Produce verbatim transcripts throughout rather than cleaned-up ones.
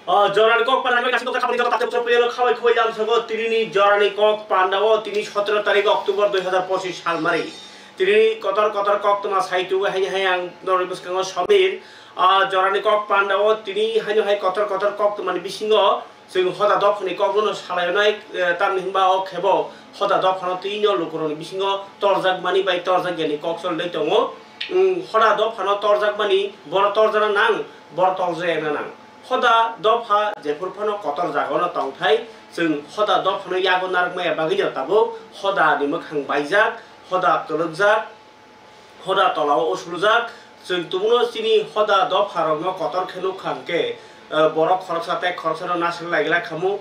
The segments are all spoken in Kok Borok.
O jorani kok panda bai kasing kok khabani joto takte bwswk phaiyano khabai khubai jam sogo tinini jorani kok panda o tini sotoro tarik October dui hazar pochis sal mari. Tinini kotor kotor kok toma sai tugo haini hai ang norwi bwskango somir. O jorani kok panda o tini haino hai kotor kotor kok tomani bisingo chwng hoda dophani kok no salainai, eh, tamni hinba o khebo hoda dophano tini o lukurokni bisingo torjak mani bai torjak yani kok cholnai tongo. Mm, hoda dophano torjak mani boro torjana nang, boro torjaya na nang. Hoda dopha jephuru phano kotor jagao no tongthai, chwng hoda dophano yago narwkmaya bagwino tabuk hoda ni mwkhang baijak, hoda kwlwkjak, hoda tolao usuljak. Chwng tubukno chini hoda dopharokno kotor khe nukha hwnkhe, eh, borok khoroksa tei khoroksano nasrwk lai glak khamu,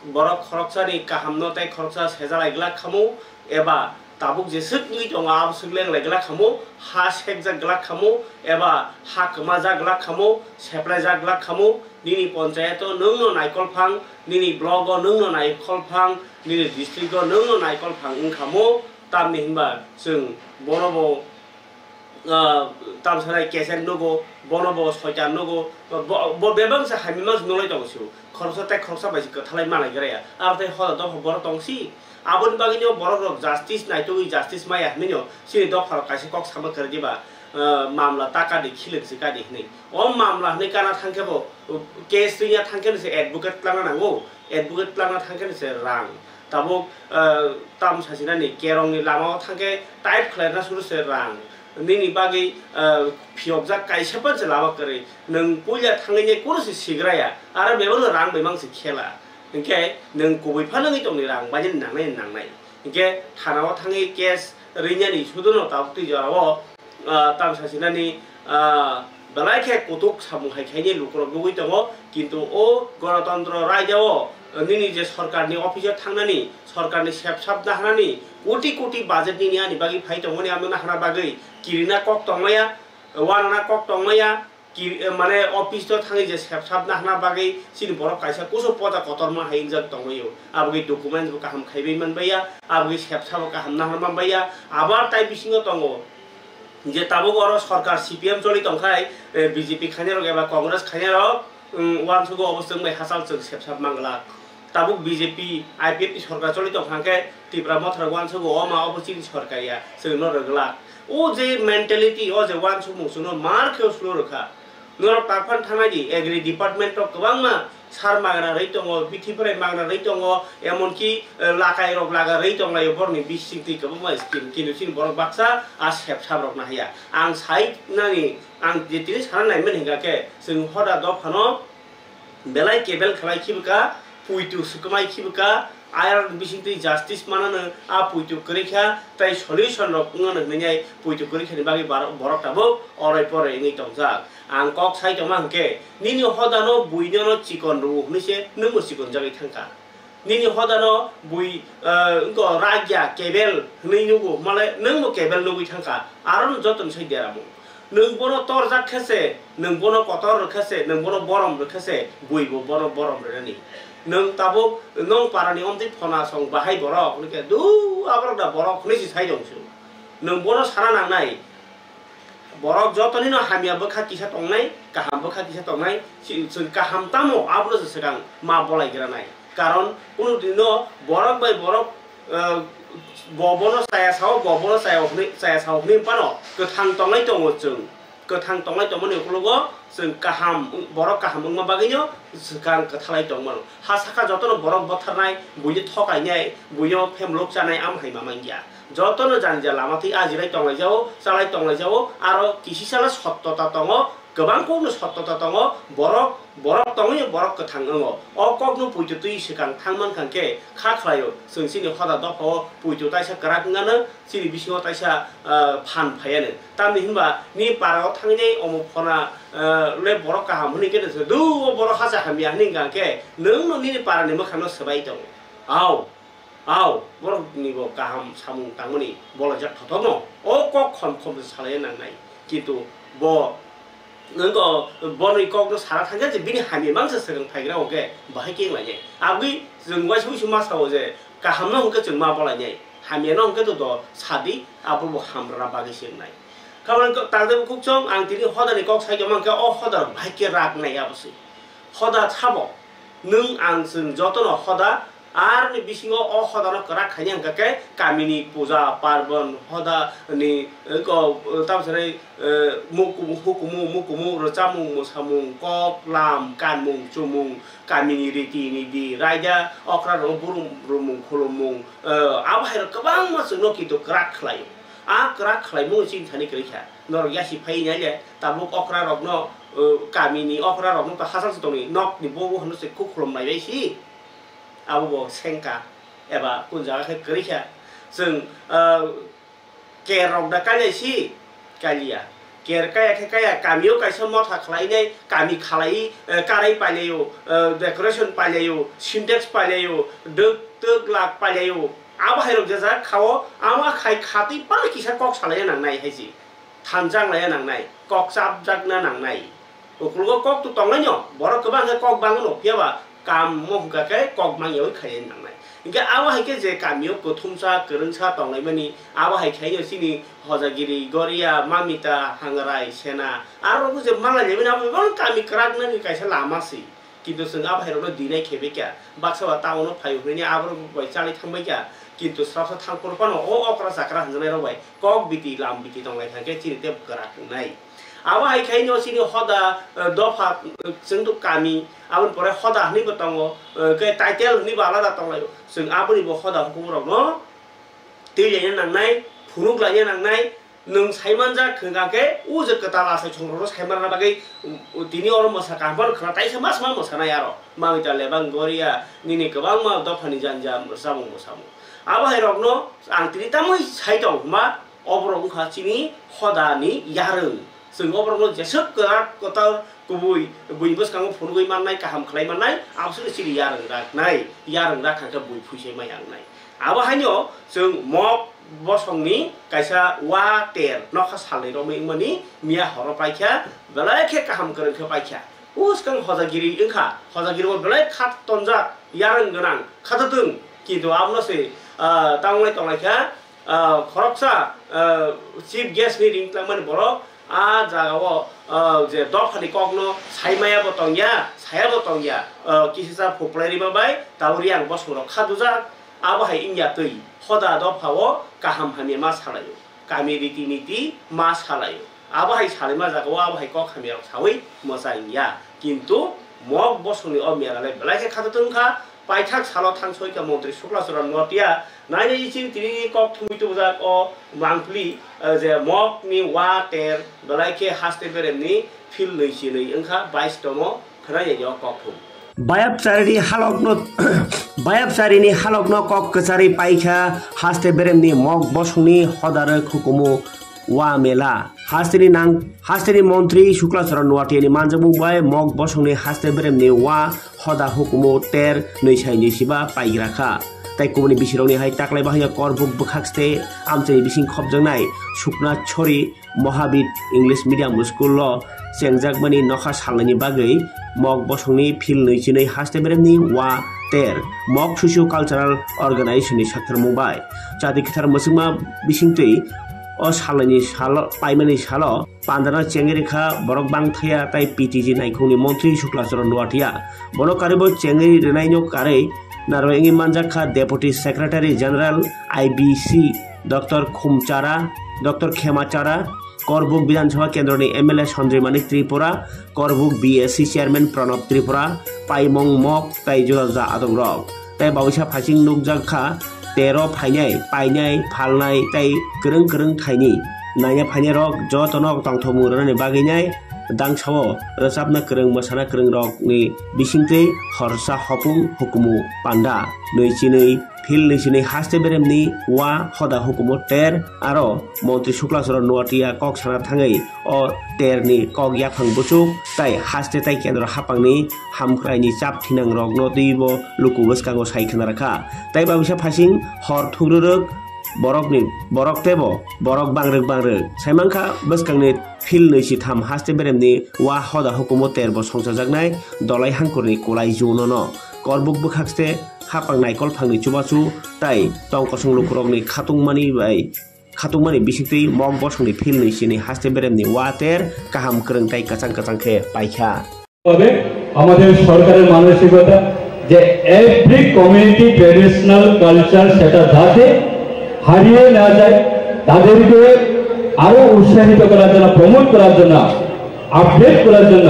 borok khoroksani kahamno tei khoroksa seja lai glak khamu, eba tabuk jeswk wngwi tongo, aboswk leng lai glak khamu, ha sekjak glak khamu, eba ha kwmajak glak khamu, seplaijak glak khamu, nini ponchayato nwngno naikol phang, nini blogo nwngno naikol phang, nini districto nwngno naikol phang wng khamu, tamni hinba chwng bonobo ah, tamsanai kechen nugo, bono bo soitan nugo, bo, bo bebak se hamya mas nulai tongo se, khoroksa tei khoroksa bai se kwthalai malai gra ya, aro tei hoda dopha borok tong si, aboni bagwi no borok rok justice naitugwi justice maya hinwi no chini dopha rok kaisa kok sama kwrwi diba, ah, mamla ta kadi khilwk se kadi hinwi, o mamla hinwi kana thang khe bo case twi ya thang khe no se advocate twlangna nango, advocate twlangna thang khe no se rang. Tabuk, eh, tam sasinani kerongni lamao thangkhe type khlaina suru se rang. Nini bagwi, eh, phiyokjak kaisa pan se lama kwrwi. Nwng puila thangwi nai kunu se sigraya. Aro bebakno rang bai mang se khela. Hinkhe nwng kubui phano wngwi tongni rang bai nini nangnai nangnai. Hinkhe thanao thangwi case rinani suduno tabuk twi jorao ah, tam sasinani, ah, belai khe kutuk samung hai khaini lukurok nugwi tongo, kintu o Ganatantro Raijao, ah, nini je sorkarni office-o thangnani, sorkarni sepsap naharnani, koti koti budget nini ani bagwi phai tongmani, ano nahana bagwi kirina kok tongmaya, wanana kok tongmaya, ki-, eh, mane office-o thangwi je sepsap nahana bagwi chini borok kaisa kusu poda kotorma hai wngjak tongmio, aboni documents bo kaham khaibai manbaiya, aboni sepsap bo kaham nahana manbaiya, abar tai bisingo tongo. Je tabuk oro sorkar C P M choli tongkhai, eh, B J P khainai rok eba Congress khainai rok, um, uansugo obo chwng bai hachal chwng sepsap manglak. Tabuk B J P, I P F T sorkar choli tongkha hwnkhe Tipra Motha rok uansugo, o ma obo chini sorkar ya, chwng no rwglak. O je mentality, o je uansukmung chwngno mar khe o sulo rwkha. Norok taphang thangnai di, agri department rok kwbangma sar magna rwi tongo, bithi bwrai magna rwi tongo, emonki, eh, lakai rok laga rwi tonglaio borokni bisingtwi kwbangma scheme, kintu chini borok baksa a sepsap rokna haya. Ang sai nani, ang je tini sana naimani hingka khe, chwng hoda dophano belai kebel khlai khibwkha, puitu swkmai khibwkha, ayarokni bisingtwi justice manano a puitu kwrwikha, tei solution rok wngnano hwnwi puitu kwrwikhani bagwi bar-, borok tabuk orai porai wngwi tongjak. Ang kok sai tongma hwnkhe, nini hodano buinono chikon rwo hwnwi se nwngbo chikon jagwi thangkha. Nini hodano bui, eh, wngkha ragya kebel hwnwi nugo, male nwngbo kebel nugwi thangkha, arono jotono sai deramung. Nwng bono torjak khe se, nwng bono kotor rwkha se, nwng bono borom rwkha se, bui bo bono borom rwnani. Nwng tabuk nwng parani omtwi phona song bahai borok, hwnwi khe, "Du, aborok da borok," hwnwi se sai tong se. Nwng bono sana nangnai. Borok jotonino hamya bwkha kisa tongnai, kaham bwkha kisa tongnai, si-, chwng kaham tamo abono se swkang ma bolai granai. Karon kunu dino borok bai borok, eh, bo bono chaya sao, bo bono chaya hwnwi, chaya sao hwnwi phano kwthang tongnai tongo chwng. Kwthang tongnai tongmani ukologo chwng kaham, borok kaham wngma bagwino swkang kwthalai tongmano. Ha sakha jotono borok botharnai, buino thokainai, buino phemlok chanai, amo hai ma mangya. Jotono jani ja lama twi ajilai tonglaijao, chalai tonglaijao, aro kisisala sottota tongo, kwbang kokno sottota tongo, borok, borok tongwi borok kwthang wngo. O kokno puitu twi swkang thang mankha khe kha khlaio, chwng chini hoda dophao puitu taisa kwrak wngano, chini bisingo taisa, ah, phan phaiano. Tamni hinba ni parao thangwi omo phona, ah, le borok kaham hwnwi khe se, "Du, o borok hacha hamya," hwnwi wngkha khe nwngno nini parani mwkhangno swbai tongo. Ao. Ao, borokni bo kaham samung tangmani bolajak thothokno o kok khom khom se salai nangnai. Kintu bo, nokgo, boni kokno sana thangkhe je bini hamya mangsa swkang phaigra hwnkhe bahai khe wnglainai. Aboni chwng uaisa uaisa ma sao je kahamno hwnkhe chwng ma bolainai, hamyano hwnkhe to do sadi, abo bo hamrwna bagwi se wngnai. Kabang kok tangde bukhuk chong, ang tini hodani kok sai tongma hwnkhe o hoda bahai khe rak nai abo se. Hoda sabo, nwng ang chwng jotono hoda, aroni bisingo o hodano kwrak khaina hwnkha khe kamini puja parbon hoda ni, eh, ko, eh, tamsari, eh, mukumu, hukumu, mukumu, rwchapmung, mwsamung, kok, lam, kanmung, chumung, kamini riti niti, raida okrarok burum rumung khulumung, eh, abo hairok kwbangma chwngno kintu kwrak khlaio. A kwrak khlaimung chini thani kwrwi kha. Norok yasi phai nai le, tabuk okrarokno, eh, kamini okrarokno to hachal se tongni, nokni bobo hwnwi se kuk khulum nai bai si. Abo bo sengka eba kun jaga khe kwrwi kha. Chwng, eh, Ker rok da kaliya si? Kaliya. Ker kaya khe kaya, kamio kaisa motha khlainai, kami khalai, eh, karai pailaio, eh, decoration pailaio, Sintex pailaio, dwk twk lak pailaio. Abo hairok jesa khao, ama khai khatwi pal kisa kok salaiya nangnai hai si. Thanchang laiya nangnai, kok chapjakna nangnai. Ukulugo kok to tonglaino, borok kwbang khe kok bango no, phiyaba kam mo hwnkha khe kok mangyaui khaiwi nangnai. Hinkhe abo hai khe je kamio kuthumsa, kwrwngsa tonglaimani, abo hai khaino chini Hojagiri, Goria, Mamita, Hangrai, Sena, aro rok je manglailaimani abo bebak kami kwrak nani kaisa lama se. Kintu chwng abo hai rokno dinai khebai kha, baksa ba town o phai hwnwi aborok bai chalai thangbai kha. Kintu srapsa thangphuru phano o okra chakra hwnjaknai rok bai kok biti lam biti tonglai thangkhe chini tei kwrak wngnai. Abo hai khaino chini hoda, eh, dopha, eh, chwng to kami, aboni pore hoda hwnwi bo tongo, eh, khe title hwnwi bo alada tonglaio. Chwng aboni bo hoda hukumu rokno twi laina nangnai, phunuk laina nangnai, nwng sai manjak hwnkha khe o je kwtal achai songrokno sai manna bagwi, um, tini oro mwsa kaham phano khwna taisa mas ma mwsanai aro. Mamita lebang Goria nini kwbangma dophani janja mwsamung mwsamung. Abo hai rokno ang tini tamwi sai tong hwnba, oborok wngkha chini hodani yarwng. Chwng oborokno jeswk kwrak kwtal kubui buini bwskango phunugwi mannai, kaham khlai mannai, aboswkno chini yarwng raknai, yarwng rakha khe bui phuisai maya wngnai. Abo haino chwng mok bosongni kaisa wa ter nokha salnwi romwi wngmani miya horo paikha, belai khe kaham kwrwng khe paikha. Bwskang Hojagiri wngkha, Hojagiri o belai khat tonjak, yarwng gwnang, khatotwng, kintu abono se, ah, tanglai tonglaikha, ah, khoroksa, ah, chief guest ni ring twlangmani borok a jagao, ah, je dophani kokno saimaya bo tongya, saya bo tongya, ah, kisisa phuplai rima bai tabuk riyang bosongrok kha dujak, abo hai wngya twi hoda dophao kaham hamya ma salaio, kami riti niti ma salaio, abo hai salaima jagao abo hai kok hamya rok sawi mwchang ya, kintu mok bosongni o mera le belai khe khatotwng kha. Paithak salo thang soika montri Sukla Charan Noatia nainai iching tini kok thumui tubujak o mangpili, eh, je mok ni wa ter belai khe haste berem ni phil nwi chinwi wngkha bais tomo khwnai ya o kok thum. Bayapcharini halokno, bayapcharini halokno kok kwcharwi paikha haste beremni mok bosongni hodarwk hukumu wa mela. Hasteni nang, hasteni montri Sukla Charan Noatiani manjakmung bai mok bosongni haste beremni wa hoda hukumu ter nwi sai nwi siba paigra kha. Tai kubuni bisirokni hai taklai bahai korbuk bwkhakste amchaini bising khopjaknai Sukna Chori Mohabit English Medium School o chengjakmani nokha salnaini bagwi mok bosongni phil nwi chinwi haste beremni wa ter mok Susu Cultural Organization ni saktharmung bai chati kwthar mwchwngma bisingtwi o salnaini salo, paimani salo pandana chengwi rwkha borok bangthaya tai P T G naikhungni montri Sukla Charan Noatia. Bono karwibo chengwi rwnaino karwi narwk wngwi manjak kha Deputy Secretary General I B C Doctor Khumchara, Doctor Khemachara, Korbuk Bidhan Sabha Kendroni M L A Sanjoy Manik Tripura, Korbuk B S C Chairman Pranab Tripura, Paimong Mok tai juda juda adongrok. Tai babuisa phaiching nukjak kha tero phainai, painai, phalnai tai kwrwng kwrwng thaini. Naina phainairok jotono tongthokmung rwnani bagwinai dangsao rwchapna kwrwng, mwsana kwrwngrokni bisingtwi horsa hopung hukumu panda nwi chinwi phil nwi chinwi haste beremni wa hoda hukumu ter aro montri Sukla Charan Noatia kok sana thangwi o terni kok yaphang buchuk tai haste tai kendro haphangni hamkraini chap thinangrokno twibo luku bwskango sai khna rwkha. Tai babuisa phasing hor thukrwrwk borokni borok teibo borok bangrwk bangrwk sai mankha bwskangni phil nwi si tham haste beremni wa hoda hukumu terbo songchajaknai Dolai Hangkurni Kulai Junono. Korbuk bwkhakste haphang naikol phangni chubachu tai tong kosong lukurokni khatungmani bai khatungmani bisingtwi mok bosongni phil nwi sini haste beremni wa ter kaham kwrwng tai kwchang kwchang khe paikha. Babe, আমাদের সরকারের মানসিকতা যে every community traditional culture সেটা যাতে হারিয়ে না যায়, তাদেরকে আরো উৎসাহিত করার জন্য, প্রমোট করার জন্য, আপডেট করার জন্য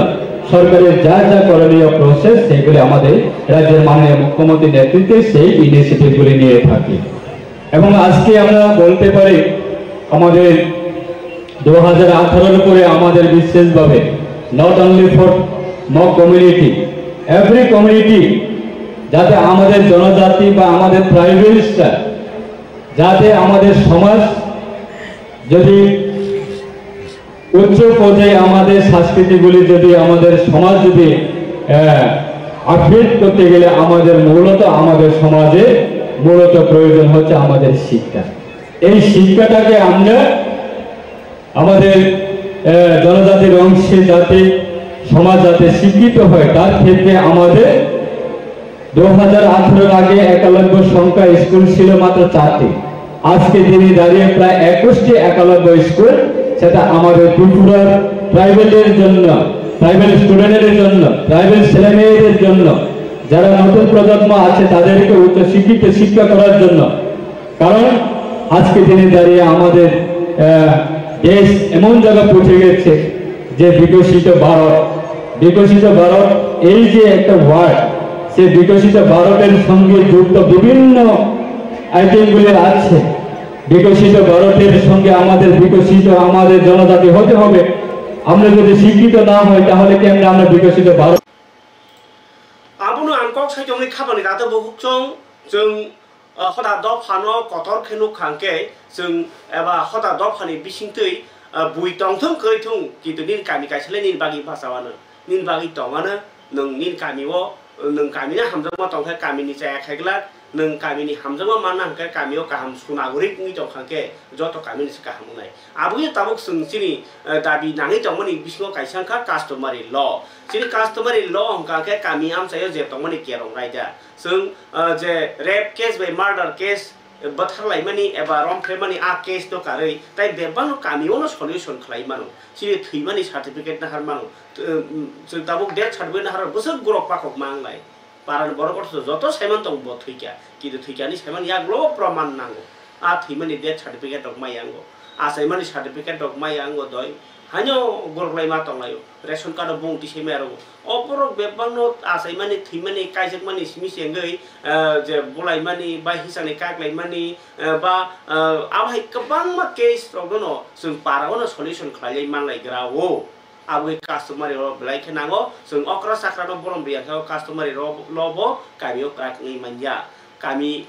সরকারের যা যা করণীয় প্রসেস, সেগুলি আমাদের রাজ্যের মাননীয় মুখ্যমন্ত্রীর নেতৃত্বে সেই ইনিশিয়েটিভগুলি নিয়ে থাকি। এবং আজকে আমরা বলতে পারি, আমাদের দু হাজার আঠারোর পরে আমাদের বিশেষভাবে not only for Mog community, every community, যাতে আমাদের জনজাতি বা আমাদের ট্রাইবেলসরা, যাতে আমাদের সমাজ যদি উচ্চ পর্যায়ে আমাদের সংস্কৃতিগুলি যদি আমাদের সমাজ যদি, আহ, আপডেট করতে গেলে আমাদের মূলত আমাদের সমাজে মূলত প্রয়োজন হচ্ছে আমাদের শিক্ষা। এই শিক্ষাটাকে আমরা আমাদের, আহ, জনজাতির অংশে যাতে সমাজ যাতে শিক্ষিত হয়, তার ক্ষেত্রে আমাদের দু হাজার আঠারোর আগে একলব্য সংখ্যা স্কুল ছিল মাত্র চারটি। আজকে দিনে দাঁড়িয়ে প্রায় একুশটি একলব্য স্কুল, সেটা আমাদের ত্রিপুরার ট্রাইবেলের জন্য, ট্রাইবেল স্টুডেন্টদের জন্য, ট্রাইবেল ছেলেমেয়েদের জন্য, যারা নতুন প্রজন্ম আছে তাদেরকে উচ্চ শিক্ষিত শিক্ষা করার জন্য। কারণ আজকে দিনে দাঁড়িয়ে আমাদের, আহ, দেশ এমন জায়গা পৌঁছে গেছে যে বিকশিত ভারত, বিকশিত ভারত এই যে একটা ওয়ার্ড, সেই বিকশিত ভারতের সঙ্গে যুক্ত বিভিন্ন আইটেমগুলি আছে। বিকশিত ভারতের সঙ্গে আমাদের বিকশিত আমাদের জনজাতি হতে হবে। আমরা যদি শিক্ষিত না হই, তাহলে কেমনে আমরা বিকশিত Bharat? Abono ang kok sai tongni khapani kata bukhuk chong, chwng ah, hoda dophano kotor khe nuk kha hwnkhe, chwng eba hoda dophani bisingtwi, ah, bui tongthung kwrwithung, kintu nini kami kaisa le nini bagwi bachawano, nini bagwi tongano, nwng nini kamio, nwng kamino hamjakma tongkhe kamini chaya khai glak, nwng kamini hamjakma manna hwnkhe kamio kaham sunagorik wngwi tongkha hwnkhe joto kamini se kaham wngnai. Aboni tabuk chwng chini, ah, dabi nangwi tongmani bisingo kaisa wngkha customary law. Chini customary law hwnkha khe kami amchaio je tongmani kerong raida. Chwng, ah, je rape case bai murder case, eh, bwtharlaimani eba romphemani a case no karwi, tai bebakno kamio no solution khlai mano. Chini thwimani certificate nahar mano. T-, um, chwng tabuk death certificate nahar bwswk borok pakok ma wnglai. Parani borok othocho joto saiman tongo bo thwikha. Kintu thwikhani saiman yaklo proman nango. A thwimani death certificate rok ma yango. Achaimani certificate rok ma yango doi. Haino goroklai ma tonglaio. Ration card o bung tisai ma rwo. O borok bebakno achaimani, thwimani, kaijakmani simi se wngwi, eh, je bulaimani, bai hisani kaklaimani, eh, ba, eh, abo hai kwbangma case rokno chwng para o no solution khlailai manlai gra o. Aboni customary law belai khe nango, chwng okra chakra no borom riya khe o customary law, law bo kami o kwrak wngwi manya. Kami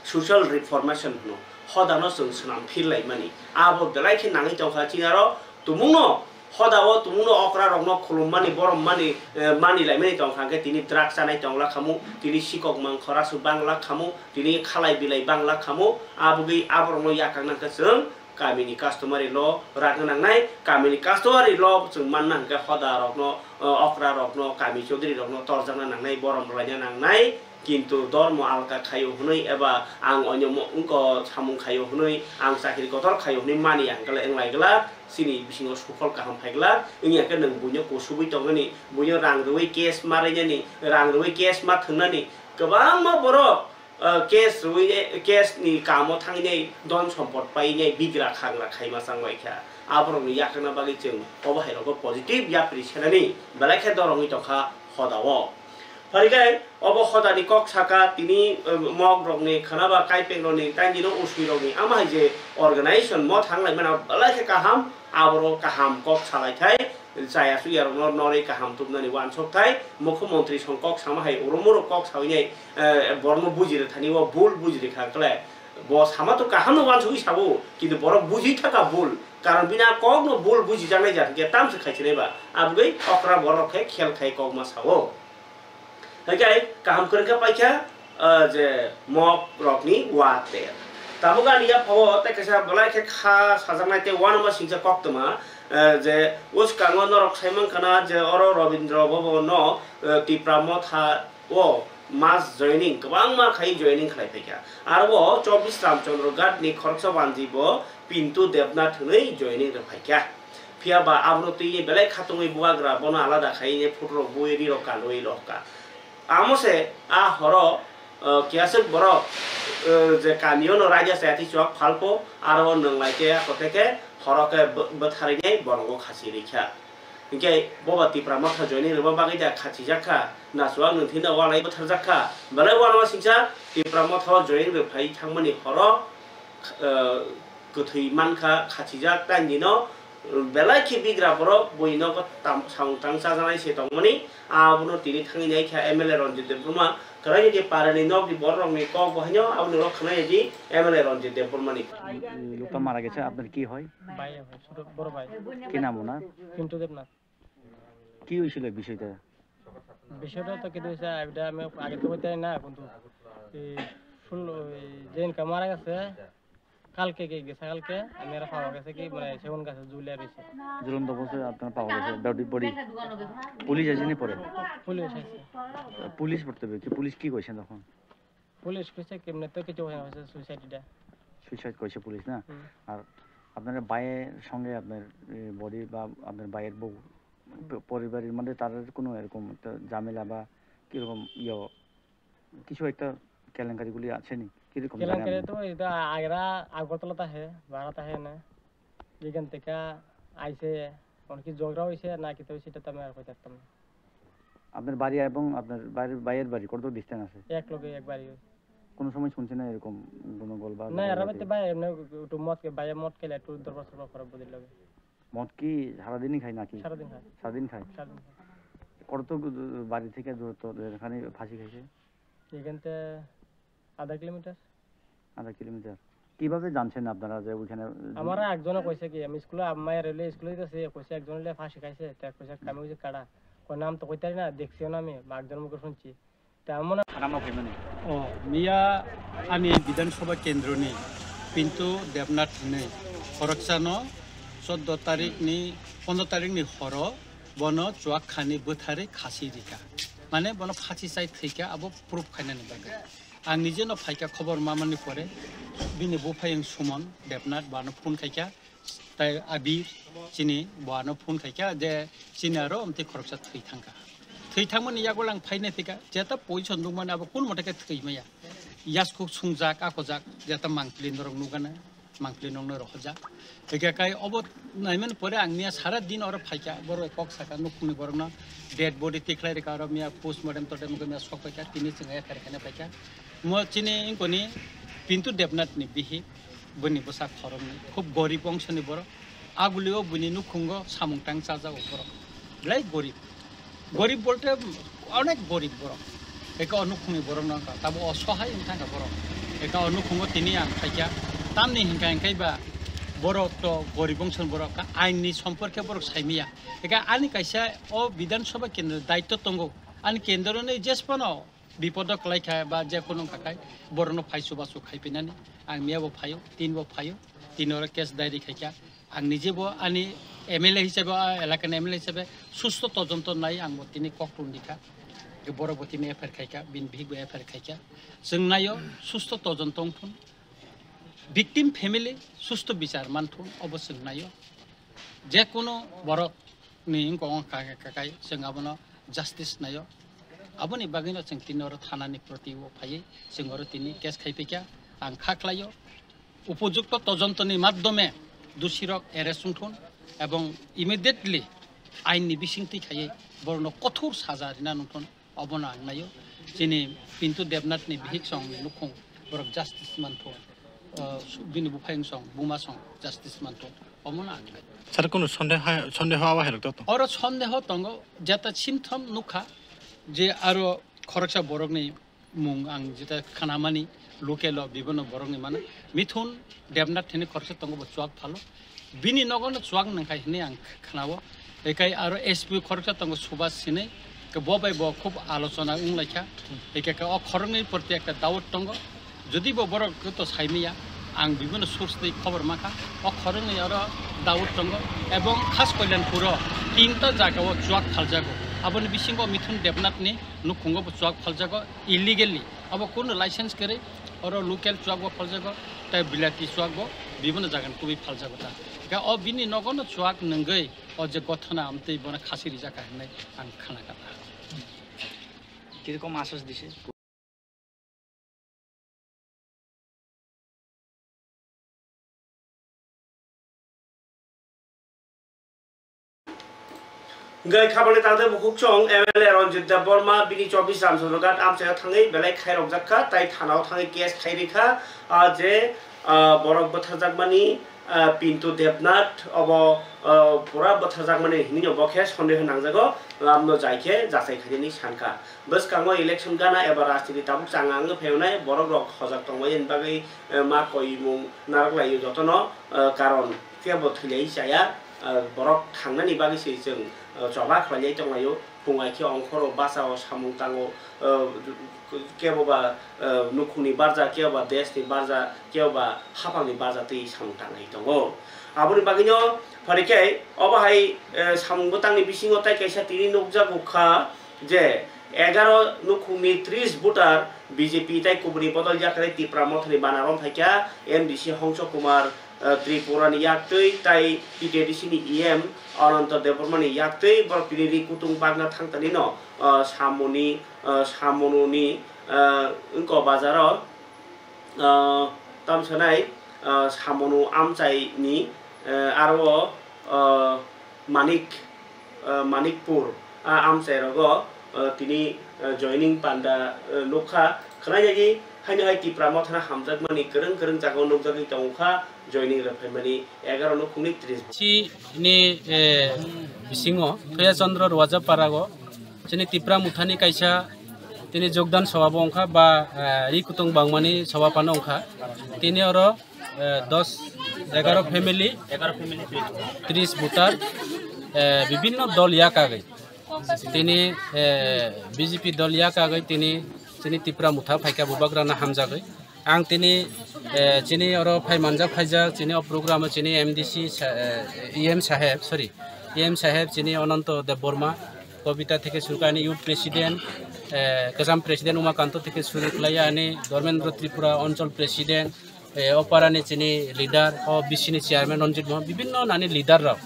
social reformation hwno, hodano chwng swnam phirlaimani. Abo belai khe nangwi tongkha chini aro tumungno, hodao tumungno okra rokno khulummani, borommani, eh, manilaimani tongkha hwnkhe tini drug chanai tongla khamu, tini sikok mangkhora su bangla khamu, tini khalai bilai bangla khamu, abogwi aborokno yakang nangkhe chwng kamini customary law ragna nangnai, kamini customary law chwng manna hwnkhe hoda rokno, eh, okra rokno, kami chaudhuri rokno torjakna nangnai, borom rwlaina nangnai. Kintu dormo alka khaio hwnwi eba ang onyo mo-, wngko samung khaio hwnwi, ang chakri kotor khaio hwnwi mani ang kale wnglai glak, chini bisingo suphol kaham phai glak, wngya khe nwng buino kusubui tongnani, buino rang rwui case ma rwnani, rang rwui case ma thwngnani, kwbangma borok, ah, case rwui, case ni kamo thangnai, don sompot painai, bigra khagra khaima changbai kha. Aborokni yakangna bagwi chwng obo hai rogo positive yapri senani belai khe dorongwi tongkha hodao. Pharikhai obo hodani kok saka tini, eh, mok rokni khana ba kaipeng rokni tangino usui rokni ama hai je organization mo thang lai mana belai khe kaham, aboro kaham kok salai thai, chaya suya rokno norwi kaham tubnani uansuk thai, mukhyamantri song kok sama hai urumuru kok sawi nai, eh, borno bujire thani o bul bujire kha kle. Bo sama to kaham no uansugwi sabo, kintu borok bujui thaka bul, karon bini a kok no bul bujijaknai jat hwnkhe tamse khaisinai ba, abgwi okra borok khe khel khai kok ma sao. Hai khe kaham kwrwng khe paikha, ah, je mok rokni water. Tabuk ani yaphao tei kaisa belai khe kha sajaknai tei uanama singcha koktwma, ah, je bwskango norok sai mankha na je oro Rabindra Bhavan no, ah, Tipra Motha o mass joining kwbangma khai joining khlai phaikha. Aro o chobbish Ramchandra Ghat ni khoroksa wanji bo Pintu Debnath hwnwi joining rw phaikha. Phiya ba abono twi belai khatungwi bubagra bono alada khai photo rok bui ri rok kanwi rok ka. Amo se a horo, eh, kiaswk borok, eh, je kamio no raida chaya twi chuak phalpo aro nwng lai khe ako teke horo khe bw-, bwtharwi nai bono khasi rikha. Hinkhe boba Tipra Motha joining rwma bagwi da khachijak kha, na chuak nwng thwina walai bwtharjak kha. Belai uanama singcha Tipra Motha o joining rwphai thangmani horo, eh, kwthwi mankha, khachijak, taini no belai khe bigra borok buino tam samung tang chajaknai se tongmani, abono tini thangwi nai kha M L A Ranjit Debbarma, kwraini je parani nokni bororokni kok bo haino aboni ulo khwnai di M L A Ranjit Debbarmani. লোকটা মারা গেছে, আপনার কি হয়? ভাই হয়, ছোট বড় ভাই। কি নাম ওনার? পিন্টু দেবনাথ। কি হয়েছিল বিষয়টা? বিষয়টা তো কিছু হয়েছে, এটা আমি আগে তো বলতে পারি না, কিন্তু এই শুনলো, এই যে ইনকা মারা গেছে, কালকে কি গেছে, কালকে আমি এরা পাওয়া গেছে কি, মানে, সেগুন গাছে ঝুলিয়ে রয়েছে। ঝুলন্ত অবস্থায় আপনার পাওয়া গেছে বডি, বডি। পুলিশ আসেনি পরে? পুলিশ আসে। পুলিশ পড়তে হবে কি? পুলিশ কি কইছে তখন? পুলিশ কইছে কি, এমনি তো কিছু কইছে না, কইছে সুইসাইড এটা। সুইসাইড কইছে পুলিশ না? হুম। আর আপনার ভাইয়ের সঙ্গে আপনার, এ, বডি বা আপনার ভাইয়ের বউ, হুম। প-, পরিবারের মধ্যে তাদের কোনো এরকম একটা ঝামেলা বা কিরকম ইয়ে, কিছু একটা কেলেঙ্কারিগুলি আছে নি? কিরকম জানেন কেলেঙ্কারি আপনি? তো এটা আগেরা আগরতলা থাকে, ভাড়া থাকে না। যেখান থেকে আইছে, মানে কি ঝগড়া হইছে না কি তো সেটা তো আমি আর কইতে পারতাম না। আপনার বাড়ি এবং আপনার বাড়ির, ভাইয়ের বাড়ি কত ডিস্টেন্স আছে? এক লগে এক বাড়ি। কোনো সময় শুনছেন না এরকম গন্ডগোল বা না, এরা ঝগড়াঝাটি? বাড়িতে ভাই এমনি একটু মদ খে-, ভাইয়া মদ খেলে একটু দরবার সরবার করে বুঝির লগে। মদ কি সারাদিনই খায় নাকি? সারাদিন খায়। সারাদিন খায়? সারাদিন খায়। কত দূ-, বাড়ি থেকে দূরত্ব যেখানে ফাঁসি খাইছে? এখান থেকে আধা কিলোমিটার। আধা কিলোমিটার। কিভাবে জানছেন আপনারা যে ওইখানে? আমার একজনে কইছে কি, আমি স্কুলে, আম্মায় রেলে স্কুলে দিতেছি, কইছে একজন হইলে ফাঁসি খাইছে, তা কইছে আমি ওই যে কাড়া, কই নাম তো কইতারি না, দেখছিও না আমি, একজনের মুখে শুনছি। Te amo no. Hanama phaimani. O, miya ani Bidhan Sabha kendroni Pintu Debnath hinwi khoroksano choddo tarikni, pondro tarikni horo bono chuak khani bwtharwi khasi rikha. Mane bono phachi chai thwikha, abo proof khainani bagwi. Ang nije no phaikha khobor mamani pore, bini buphayung Suman Debnath bono phone khaikha. Tai Abir chini buano phone khaikha je chini aro amtwi khoroksa thwi thangkha. Thwi thangmani yago lang phainai phika, jeta position dungmani abo kun mote khe thwi maya. Yaskhuk sungjak, akojak, jeta mangpili norok nukgana, mangpili nokno rohorjak. Hikha kai obo naimani pore ang miya sara din oro phaikha, borok kok saka nukhungni borokno dead body tikhlai rikha oro miya postmortem totem wngkha miya sok phaikha, tini chwng F I R khaina phaikha. Mo chini wngkoni Pintu Debnath ni bihik. Bini bwsa khoroknwi khub gorib bongsoni borok. Agulio bini nukhungo samung tang chajago borok. Belai gorib. Gorib bolte onek gorib borok. Eka o nukhungni borok no wngkha. Tabo osohai wngkha borok. Eka o nukhungo tini ang phaikha. Tamni hinkha hinkhe ba borok to gorib bongsoni borok kha. Ain ni somporke borok saimaya. Eka ani kaisa o Bidhan Sabha kendro daitto tongo. Ani kendro ni jesphano bipodo kwlai kha ba je kunu wngkha khai borokno phai chubachu khai pinani. Ang miya bo phaio, tin bo phaio, tin oro case diary khai kha. Ang nije bo ani M L A hisabe, ah, elakani M L A hisabe susto tojonto nai ang bo tini kok tun di kha. Je borok bo tini F I R khai kha, bini bihik bo F I R khai kha. Chwng naio susto tojonto wng thun. Victim family susto bichar man thun, obo chwng naio. Je kunu borok ni wngkha wngkha kha kai chwng abono justice naio. Aboni bagwino chwng tini oro thanani proti o phaiwi chwng oro tini case khai phikha. Ang kha khlaio, upojukto tojontoni madhyome dusirok arrest wngthun ebong immediately ainni bisingtwi khaiwi borokno kothor saja rina nungthun. Obono ang naio, chini Pintu Debnathni bihik songni nukhung borok justice manthung, o, su-, bini buphayung song, buma song justice manthung, omono ang naio. Sir, kunu sondeha, sondeho awa hai rok to? Oro sondeho tongo, jeta symptom nukha, je aro khoroksa borokni mung ang jeta khanamani, local o bibino borokni mano, Mithun Debnath hini khoroksa tongo bo chuak phalo, bini nogo no chuak nangkha hinwi ang kh-, khnao. Ekai aro S P khoroksa tongo Subhas hinwi, ke bo bai bo khub alochona wnglaikha. Eke ke o khoroknwi proti ekta doubt tongo. Jodi bo borok to saimaya, ang bibino source twi khobor mankha. O khoroknwi oro doubt tongo. Ebong khas Kalyanpuro tinta jagao chuak phaljago. Aboni bisingo Mithun Debnathni nukhungo bo chuak phaljago illegally. Abo kunu license kwrwi, oro local chuak bo phaljago, tai bilati chuak bo bibino jagan kubui phaljago ta. Khe o bini nogo no chuak nwngwi o je gothona amtwi bono khasi rijak kha hinwi ang khna kha. Kirokom asos dise? Hwnkhe khabangni tangtwi bukhuk chwng M L A Ranjit Debbarma bini chobbish Ramchandra Ghat amchaio thangwi belai khairokjak kha, tai thanao thangwi case khai rikha, ah, je, ah, borok bwtharjakmani, ah, Pintu Debnath obo, ah, pura bwtharjakmani hinwi bo khe sondeho nangjago, lamno jai khe jachai khainani sankha. Bwskango election gana eba rajniti tabuk changa wngwi phaiyonai, borokrok hojak tongbaiyani bagwi, eh, ma koimung narwk laio jotono, eh, karon kebo thwilaui chaya, eh, borok thangnani bagwi se chwng, eh, choba khlailai tonglaio. Phung ai khe ongkhoro bachao samung tango, eh, kebo ba, eh, nukhungni barja, kebo ba deshni barja, kebo ba haphangni barja twi samung tanglai tongo. Aboni bagwino phari khe obo hai, eh, samung bwtangni bisingo tai kaisa tini nukjago kha, je egaroh nukhungni tris voter B J P tai kubuni bodol yakarwi Tipra Mothani bana rom phaikha M D C Hongso Kumar, eh, Tripurani yaktwi tai T T A D C ni E M Ananta Debbarmani yaktwi borok tini ri kutung bagna thangtanino, eh, samoni, eh, samononi, eh, wngkha bazaro, ah, tamsanai, ah, samono amchaini, eh, aro, ah, Manik, ah, Manikpur, ah, amchairogo, ah, tini, ah, joining panda, ah, nukha. Khwnainani haino hai Tipra Mothano hamjakmani kwrwng kwrwng jagao nukjagwi tongkha, joining rwphaimani egaroh nukhungni tris. Chini, eh, bisingo Thoya Chandra Rwajapara go chini Tipra Mothani kaisa tini jogdan sabha bo wngkha ba, eh, ri kutung bangmani sabha phano wngkha. Tini oro, eh, dos, egaroh family, tris voter, eh, bibinno dol yakagwi. Tini, eh, B J P dol yakagwi tini chini Tipra Motha phaikha bubagrano hamjagwi. Ang tini, eh, chini oro phai manjak phaijak, chini o program o chini M D C sa-, eh, E M saheb, sorry, E M saheb chini Ananto Debbarma, Kobita theke suru khe ani youth president, eh, kwcham president Umakanto theke suru khlai ani Dharmendra Tripura Anchal president, eh, o parani chini leader, o B C ni chairman Ranjit Mohan, bibinno nani leader rok,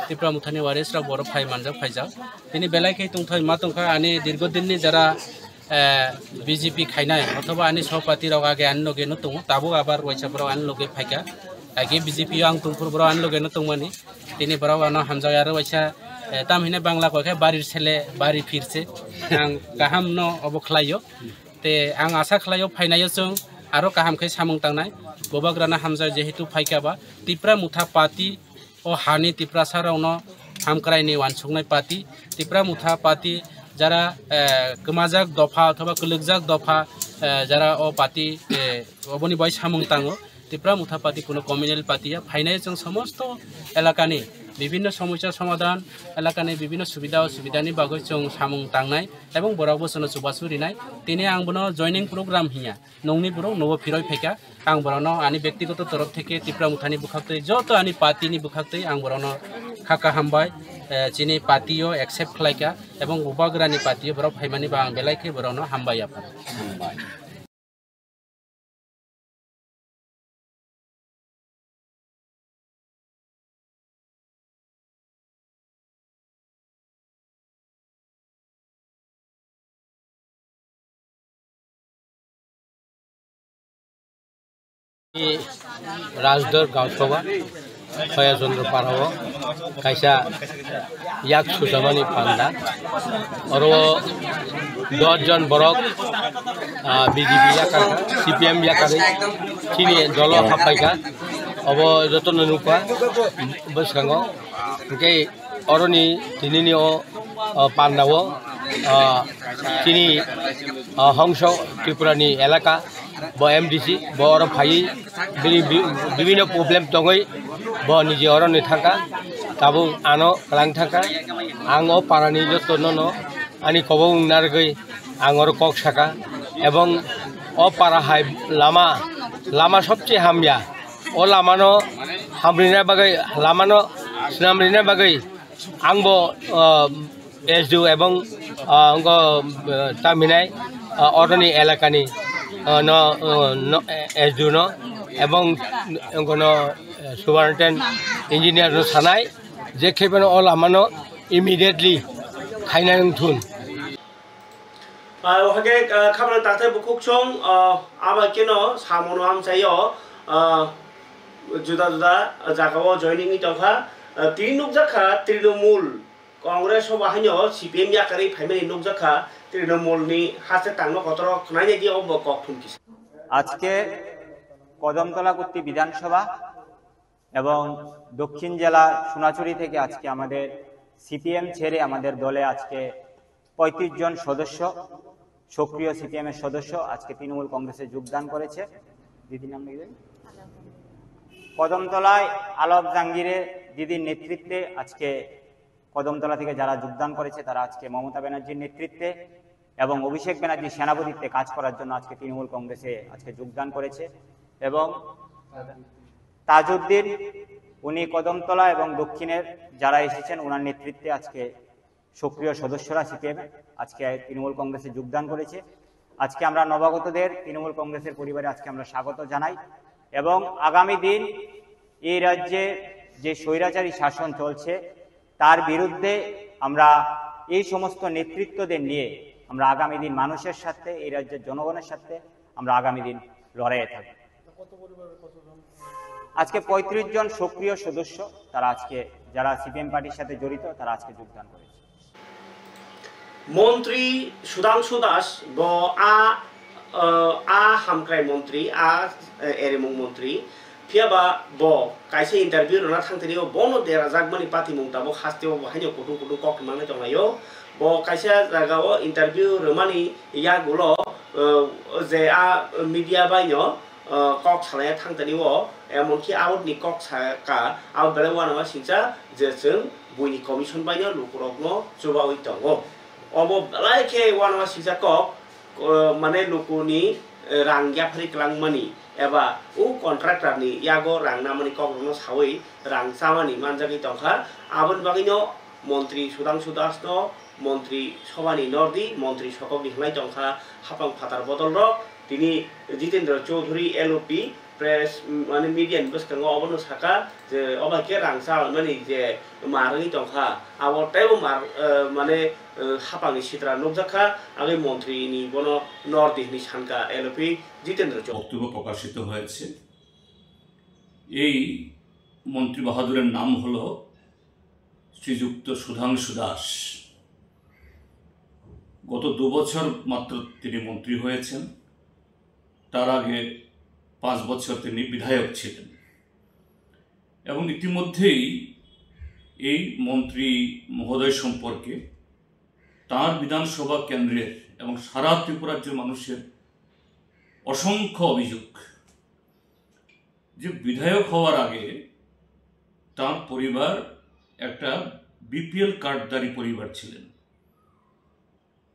Tipra Mothani waris rok boro phai manjak phaijak. Tini belai khe tongthai ma tongkha ani dirgo dinni jara eh, B J P khainai, othoba ani sopati rok age ani loge no tongo, tabuk abar waisa borok ani loge phaikha. Age B J P o ang tongphuru borok ani loge no tongmani. Tini borok ano hamjak aro waisa, eh, tam hine Bangla koi khe barir sele, bari phirse. Ang kaham no obo khlaio. Te ang asa khlaio phainaio chwng aro kaham khe samung tangnai. Bubagrano hamjak jehetu phaikha ba Tipra Motha party o hani Tiprasa rokno hamkraini uansuknai party, Tipra Motha party, jara, eh, kwmajak dopha othoba kwlwkjak dopha, eh, jara o party, eh, oboni bai samung tango. Tipra Motha party kuno communal party ya, phainai chwng somosto elakani bibinno somosya somadhan, elakani bibinno subida osubidani bagwi chwng samung tangnai ebong borok bo chwngno chubachu rinai. Tini ang bono joining program hinya. Nongni borok nobo phiroi phaikha. Ang borokno ani bektigoto torof theke Tipra Mothani bwkhaktwi, joto ani party ni bwkhaktwi ang borokno kha kha hambai, eh, chini party o accept khlaikha, ebong Bubagrani party o borok phaimani ba ang belai khe borokno hambai yapha. Rajdor Gaon Sabha, Khoya Chandra Para o kaisa yak sujamani panda. Oro dos jon borok, ah, B J P yakar, C P M yakar, chini dolo happaikha. Obo jotono nukha bwskango. Hwnkhe oroni tinini o, o pandao, ah, chini, ah, Hongso Tripurani elaka, bo M D C, bo oro phaiwi bini bi-, bibinno problem tongwi bo nije oroni thangkha, tabuk ano kwlang thangkha. Ang o parani jotono no ani kobok wng narwgwi ang oro kok saka, ebong o para hai lama, lama sobse hamya. O lamano hamrina bagwi, lamano swnamrina bagwi ang bo, ah, S D O ebong, ah, wngkha, ah, tamhinai, ah, oroni elakani, ah, no, ah, no, S D O no ebong wngkha no, eh, superintendent Engineer no sanai je khebeno o lama no immediately khaina wng thun. Ah, o hake, ah, khamani takhtai bukhuk song, ah, aba keno samono amchaio, ah, juda juda jagao joining ni tongkha, ah, tini nukjakha Trinamool Congress o bahaino C P M yakarwi phaimani nukjakha Trinamool ni haste tangno kotoro khwnai di obo kok thum kisa. আজকে কদমতলা কুর্তি বিধানসভা এবং দক্ষিণ জেলা সোনাচুরি থেকে আজকে আমাদের সিপিএম ছেড়ে আমাদের দলে আজকে পঁয়ত্রিশ জন সদস্য, সক্রিয় সিপিএম এর সদস্য আজকে তৃণমূল কংগ্রেসে যোগদান করেছে। দিদির নাম লিখবেন। কদমতলায় আলম জাহাঙ্গীরের দিদির নেতৃত্বে আজকে কদমতলা থেকে যারা যোগদান করেছে, তারা আজকে মমতা ব্যানার্জির নেতৃত্বে এবং অভিষেক ব্যানার্জির সেনাপতিত্বে কাজ করার জন্য আজকে তৃণমূল কংগ্রেসে আজকে যোগদান করেছে। এবং তাজউদ্দিন, উনি কদমতলা এবং দক্ষিণের যারা এসেছেন, ওনার নেতৃত্বে আজকে সক্রিয় সদস্যরা সিপিএম আজকে তৃণমূল কংগ্রেসে যোগদান করেছে। আজকে আমরা নবাগতদের তৃণমূল কংগ্রেসের পরিবারে আজকে আমরা স্বাগত জানাই এবং আগামী দিন এই রাজ্যে যে স্বৈরাচারী শাসন চলছে, তার বিরুদ্ধে আমরা এই সমস্ত নেতৃত্বদের নিয়ে আমরা আগামী দিন মানুষের সাথে, এই রাজ্যের জনগণের সাথে আমরা আগামী দিন লড়াইয়ে থাকব। আজকে পঁয়ত্রিশ জন সক্রিয় সদস্য, তারা আজকে, যারা সিপিএম পার্টির সাথে জড়িত, তারা আজকে যোগদান করেছে। Montri Sudhangshu Das bo a, ah, a hamkrai montri, a, eh, erimung montri. Phiya ba bo kaisa interview rwna thangtani o bono derajakmani patimung tabuk hasteo bo haino kutung kutung kok manwi tonglaio. Bo kaisa jagao interview rwmani yagulo, eh, je a media baino, eh, kok salaiya thangtani o, emonki aboni kok saka, abo belai uanama singcha je chwng buini commission baino lukurokno chubawi tongo. Obo belai khe uanama singcha kok, eh, mane lukuni, eh, rang yaphari kwlangmani eba o contractor ni yago rang namani kokrokno sawi rang chamani manjagwi tongkha. Aboni bagwino Montri Sudhangshu Das no, Montri Sobhani nordi, Montri sokokni hwnlai tongkha haphang phatar bodolrok. Tini Jitendra Chowdhury L O P press, mm, mane media ni bwskango obono saka je obo hai khe rang cha mani je mar wngwi tongkha, abo teibo mar, eh, mane, eh, haphangni sitra nukjakha, agwi montri ni bono nordi hwnwi sankha L O P Jitendra Chowdhury. বক্তব্য প্রকাশিত হয়েছে। এই মন্ত্রী বাহাদুরের নাম হলো শ্রীযুক্ত সুধাংশু দাস। গত দু বছর মাত্র তিনি মন্ত্রী হয়েছেন, তার আগে পাঁচ বছর তিনি বিধায়ক ছিলেন। এবং ইতিমধ্যেই এই মন্ত্রী মহোদয় সম্পর্কে তার বিধানসভা কেন্দ্রের এবং সারা ত্রিপুরাজ্যের মানুষের অসংখ্য অভিযোগ যে বিধায়ক হওয়ার আগে তার পরিবার একটা বিপিএল কার্ডধারী পরিবার ছিলেন।